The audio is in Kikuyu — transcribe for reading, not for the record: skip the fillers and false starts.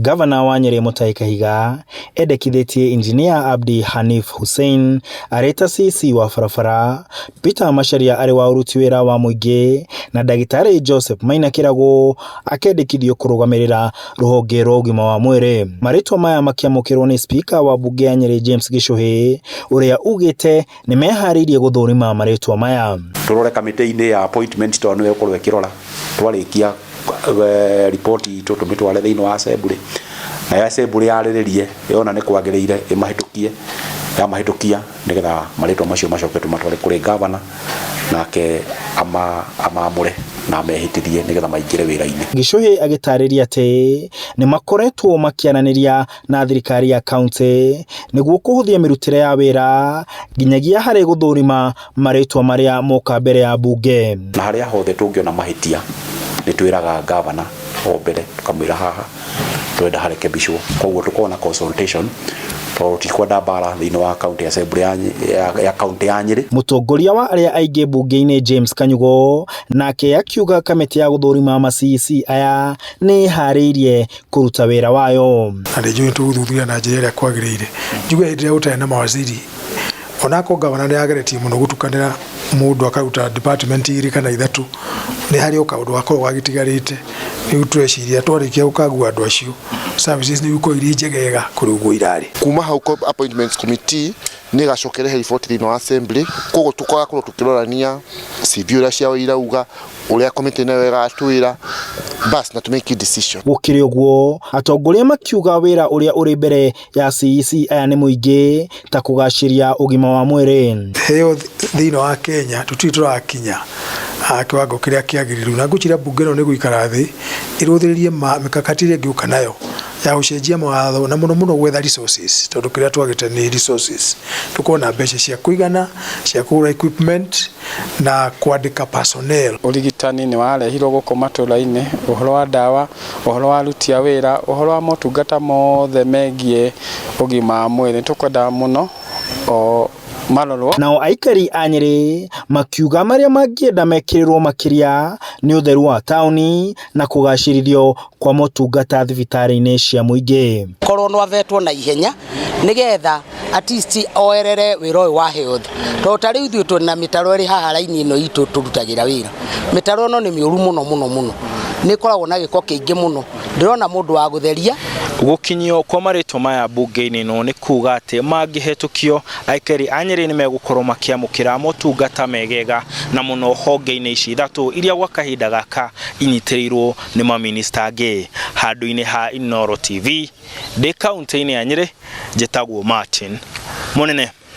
Gavana wa Nyeri Mutahi Kahiga endekithĩtie Injinia Abdi Hanif Hussein arĩ ta CC wa barabara, Peter Macharia arĩ wa ũruti wĩra wa mũingĩ na ndagĩtarĩ Joseph Maina Kĩragũ akendekithio kũrũgamĩrĩra rũhonge rwa ũgima wa mwĩrĩ. Marĩtwa maya makĩamũkĩrwo nĩ Spika wa mbunge ya Nyeri James Gĩchũhĩ ũrĩa ugĩte nĩ meharĩirie gũthũrima marĩtwa maya. Tũrore kamĩtĩ-inĩ ya appointment tondũ nĩyo ĩgũkorwo ĩkĩrora twarĩkia riboti itũ tũmĩtware thĩinĩ wa assembly, nayo assembly yarĩrĩrie yona nĩ kwagĩrĩire ĩmahĩtũkie, yamahĩtũkia nĩgetha marĩtwa macio macoke tũmatware kũrĩ governor nake amamũre na amehĩtithie nĩgetha maingĩre wĩra-inĩ. Gĩchũhĩ agĩtarĩria atĩ nĩ makoretwo makĩaranĩria na thirikari ya kaunti nĩguo kũhũthia mĩrutĩre ya wĩra nginyagia harĩ gũthũrima marĩtwa marĩa moka mbere ya mbunge. Na harĩa hothe tũngĩona mahĩtia nĩ twĩraga gavana o mbere tũkamwĩra haha twenda harekebishwo, koguo tũkorwo na consultation tondũ tikwenda mbara thĩinĩ wa county assembly ya county ya Nyĩrĩ. Mũtongoria wa arĩa aingĩ mbunge-inĩ James Kanyugo nake akiuga kamĩtĩ ya gũthũrima ma CEC aya nĩ ĩharĩirie kũruta wĩra wayo. Na nĩ njũĩ tũgũthuthuria na njĩra ĩrĩa kwagĩrĩire. Njuge hĩndĩ ĩrĩa gũtarĩ na mawaziri onakorwo gavana nĩ ageretie mũno gũtukanĩra mũndũ akaruta department igĩrĩ kana ithatũ, nĩ harĩ o kaũndũ gakoragwo gagĩtigarĩte. Rĩu tũreciria twarĩkia gũkagua andũ acio services nĩ igũkorwo irĩ njegega kũrĩ ũguo irarĩ. Kuma hau appointments committee nĩ ĩgacokerehe riboti thĩinĩ wa assembly, koguo tũgakorwo tũkĩrorania CV ũrĩa ciao irauga, ũrĩa committee nayo ĩgatwĩra, bas na tũ make decision. Gũkĩrĩ ũguo, atongoria makiuga wĩra ũrĩa ũrĩ mbere ya CEC aya nĩ mũingĩ ta kũgacĩria ũgima wa mwĩrĩ. Health thĩinĩ wa Kenya tũtirĩ tũrakinya kiwango kĩrĩa kĩagĩrĩru, na ngwĩciria mbunge ĩno nĩ gũikara thĩ ĩrũthĩrĩrie mĩkakati ĩrĩa ĩngĩũka nayo ya gũcenjia mawatho na mũno mũno gwetha resources, tondũ kĩrĩa twagĩte nĩ resources. Tũkorwo na mbeca cia kũigana cia kũgũra equipment na kwandĩka personnel. Ũrigitani nĩ warehirwo gũkũ matũra-inĩ, ũhoro wa ndawa, ũhoro wa aruti a wĩra, ũhoro wa motungata mothe megiĩ ũgima wa mwĩrĩ. Tũkwenda mũno o marorwo. Nao aikari a Nyĩrĩ makiuga marĩa mangĩenda mekĩrĩrwo makĩria nĩ ũtheru wa taũni na kũgacĩrithio kwa motungata thibitarĩ-inĩ cia mũingĩ. Korwo no avetwo na ihenya nĩgetha at least oerere wĩra ũyũ wa health, tondũ ta rĩu ithuĩ twĩna mĩtaro ĩrĩ haha raini ĩno itũ tũrutagĩra wĩra. Mĩtaro ĩno nĩ mĩũru mũno mũno mũno, nĩ ĩkoragwo na gĩko kĩingĩ mũno, ndĩrona mũndũ wa gũtheria. Gũkinyio kwa marĩtwa maya mbunge-inĩ ĩno nĩ kuga atĩ mangĩhetũkio aikari a Nyĩrĩ nĩ megũkorwo makĩamũkĩra motungata megega na mũno honge-inĩ ici ithatũ iria gwa kahinda gaka inyitĩrĩirwo nĩ maminista angĩ. Handũ-inĩ ha Inooro TV ndĩ kaunti-inĩ ya Nyĩrĩ, njĩtagwo Martin Mũnene.